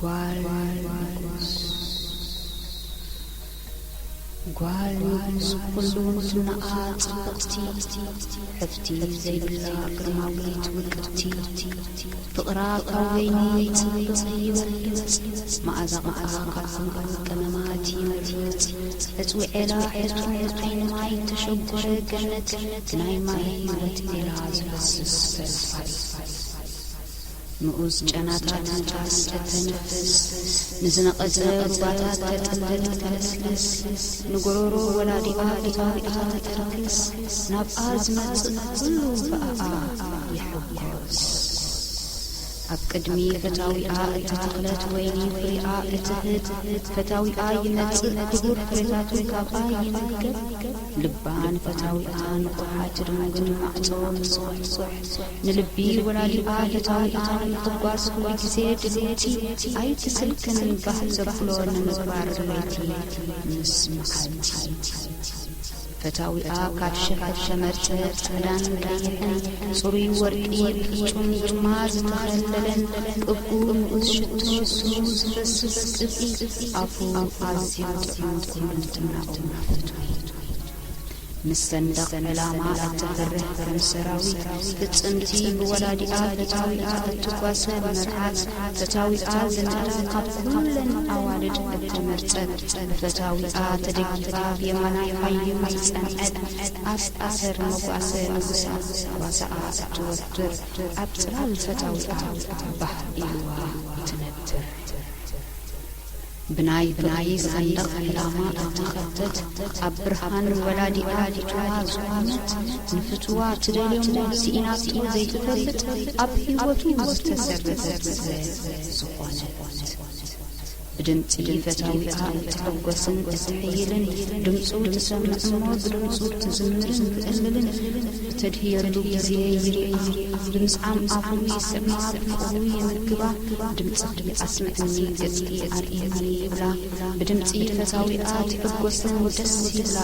ጓል ንጉስ፣ ጓል ንጉስ ኩሉ ንትናኣ ጽብቕቲ፣ ሕፍቲ ዘይብላ ግርማዊት ውቅብቲ፣ ፍቕራ ካብ ወይኒ ጽብቕ ይበልጽ፣ መኣዛ ቕብኣ ካብ ዝማዕበሉ ቀመማት ይመርጽ። ዕጽውዔላ ሕቱም ዓይኒ ማይ ተሸጎረ ገነት፣ ናይ ማይ ህይወት ዒላ ዝፈስስ ፈልፋል። ንኡስ ጨናታት ንፋስ እተንፍስ፣ ንዝነቐጸ ሩባታት ተጥልል ተለስልስ፣ ንጎሮሮ ወላዲኣ እታዊኣ ተተርክስ፣ ናብኣ ዝመጽእ ኩሉ ብኣኣ ይሕጎስ። ኣብ ቅድሚ ፈታዊኣ እተተኽለት ወይኒ ፍሪኣ እትህብ፣ ፈታዊኣ ይመጽእ ክቡር ፍሬታቱ ካብኣ ይምገብ። ልባ ንፈታዊኣ ንቑሓት ድሙግን ማዕጾ ምጽዋዕ፣ ንልቢ ወላዲኣ ፈታዊኣ ንምሕጓስ ኩሉ ግዜ ድልውቲ ኣይትስልክንን ባህ ዘብሎ ንምግባር ድልውቲ ምስ መዓልቲ። ፈታዊኣ ካብ ሸፈት ተመርጸ ጻዕዳን ቀይሕን ጽሩይ ወርቂ ብፍጹም ድማ ዝተኸለለን ቅብኡ ንኡስ ሽቶ ስሙ ዝፈስስ ቅብኢ ኣፉ ኣዝዩ ጥዑም ኩሉ ንትናኡ ፍትዊ። ምስ ሰንደቕ ዕላማ እትበርህ ከም ሰራዊት፣ ፍጽምቲ ብወላዲኣ ፈታዊኣ እትጓሰ መርዓት፣ ፈታዊኣ ዝነኣድ ካብ ኩለን ኣዋልድ እተመርጸት፣ ብፈታዊኣ ተደጊፋ ብየማናይ ሓይሊ ዝጸንዐት፣ ኣስ ኣሰር መጓሰ ንጉሳ ኣባሳኣ እትወፍር፣ ኣብ ጽላል ፈታዊኣ ባህ ኢልዋ ትነብር። ብናይ ብናይ ዝሰንደቕ ዕላማ እተኸተት፣ ኣብ ብርሃን ወላዲኣ ፍትዋ ዝኾነት፣ ንፍትዋ ትደልዮ እሞ ስኢናቶ ዘይትፈልጥ፣ ኣብ ህይወቱ ዝተሰረተት ዝኾነት። ብድምጺ ፈታዊኣ እትሕጎስን እትሕይልን፣ ድምጹ ትሰምዕ እሞ ብድምጹ ትዝምርን ትእልልን፣ እተድህየሉ ግዜ ይርኢ። ብምስዓም ኣፉ ይስዕማ፣ ብፍቕሩ ይምግባ። ድምጽኺ ኣስምዕኒ፣ ገጽኪ ኣርእየኒ ይብላ። ብድምጺ ፈታዊኣ ትሕጎስን ደስ ይብላ።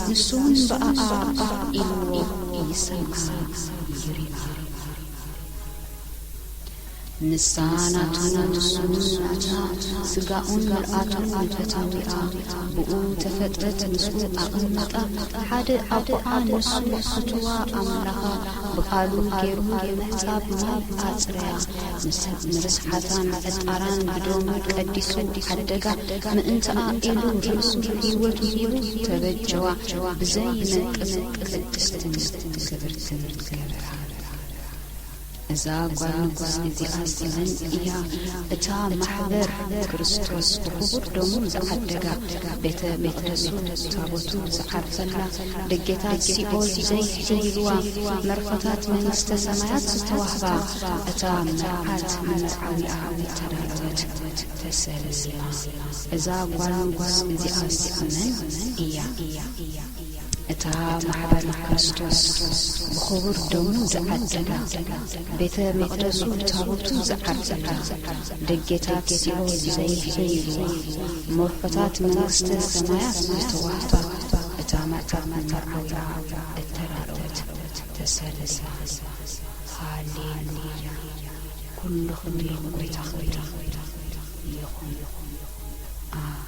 ንሱ እውን ብኣኣ ባህ ኢልዎ ይስምዓ፣ ይሪኣ። ንሳ ናቱ፣ ንሱ ናታ፣ ስጋኡን ምልኣቱን ፈታዊኣ፣ ብኡ ተፈጥረት፣ ምስኡ ኣቐመጣ። ሓደ ኣቦኣ ንሱ ፍትዋ ኣምላኻ፣ ብቓሉ ገይሩ ብምሕጻብ ማይ ኣጽረያ። ምስ-፣ ንርስሓታን ዕጣራን ብደሙ ቀዲሱ ዓደጋ። ምእንትኣ ኢሉ ርእሱ ህይወቱ ሂቡ ተበጀዋ። ብዘይ መንቅብ ቅድስትን ክብርትን ገበራ። እዛ ጓል ንጉስ እዚኣስ መን እያ? እታ ማሕበር ክርስቶስ ብኽቡር ደሙ ዝዓደጋ፣ ቤተ መቕደሱ ታቦቱ ዝዓርፈላ፣ ደጌታት ሲኦል ዘይሕይልዋ፣ መርኾታት መንግስተ ሰማያት ዝተዋህባ፣ እታ መርዓት ንመርዓዊኣ እተዳለወት ተሰሊማ። እዛ ጓል ንጉስ እዚኣስ መን እያ? እታ ማሕበር ክርስቶስ ብኽቡር ደሙ ዝዓደጋ፣ ቤተ መቕደሱ ታቦቱ ዝዓርፈላ፣ ደጌታት ሲኦል ዘይሕይልዋ፣ መርሖታት መንግስተ ሰማያት ዝተዋህባ፣ እታ መርዓት ንመርዓዊኣ እተዳለወት ተሰሊማ። ሃሌሉያ! ኩሉ ክብሪ ንጎይታ ክብሪ ይኹን። ኣሜን።